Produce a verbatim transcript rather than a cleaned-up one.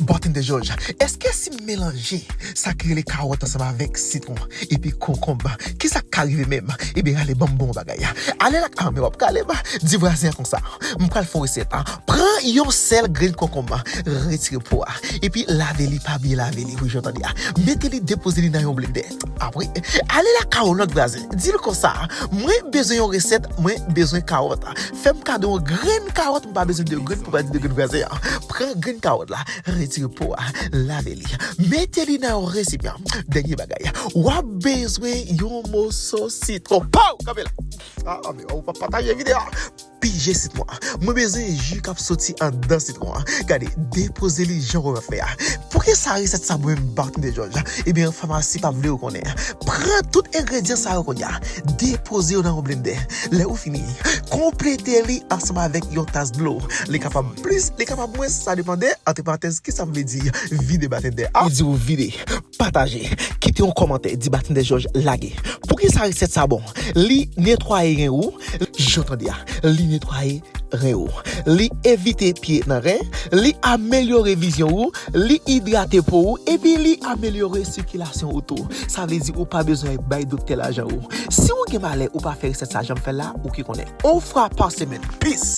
Bartender George, èske si m melanje sa ki rele kawòt ansanm avèk sitwon epi konkonm, kisa k ka rive menm? Ebyen, ale ban m bon bagay. Ale la, ah, men w ap kale m, di vwazen an konsa. M pral fè yon resèt. Pran yon sèl grenn konkonm, retire po a, epi lave li, pa bliye lave li, wi, jan w tande a. Mete li, depoze li nan yon blendè. Apre, ale lakay yon lòt vwazen. Di l konsa, mwen bezwen yon resèt, mwen bezwen kawòt. Fè m kado yon grenn kawòt, m pa bezwen de grenn, pou pa di de grenn vwazen an. Pran grenn kawòt la, retire po a, lave li. Mete li nan yon resipyan. Dènye bagay, w ap bezwen yon moso sitwon. Pow! Kanpe la. Ah, men ou pa pataje videyo a. Pije sitwon an. Mwen bezwen ji k ap soti anndan sitwon an. Gade, depoze li jan w ap fè a. Poukisa resèt sa bon menm, Bartender George? Ebyen, famasi pa vle w konnen. Pran tout engredyan sa yo kounye a. Depoze yo nan yon blendè. Lè ou fini, konplete li ansanm avèk yon tas dlo. Li kapab plis, li kapab mwens, sa depann de, antre parantèz, kisa m vle di, vide Bartender a. Li di w vide, pataje, kite yon kòmantè, di Bartender George lage. Poukisa resèt sa bon? Li netwaye ren ou, jan w tande a, li netwaye ren ou. Li evite pye nan ren, li amelyore vizyon ou, li idrate po ou, epi li amelyore sikilasyon ou tou. Sa vle di ou pa bezwen bay doktè lajan ou. Si ou gen malè, ou pa fè resèt sa jan m fè l la, ou ki konnen. Yon fwa pa semèn. Peace!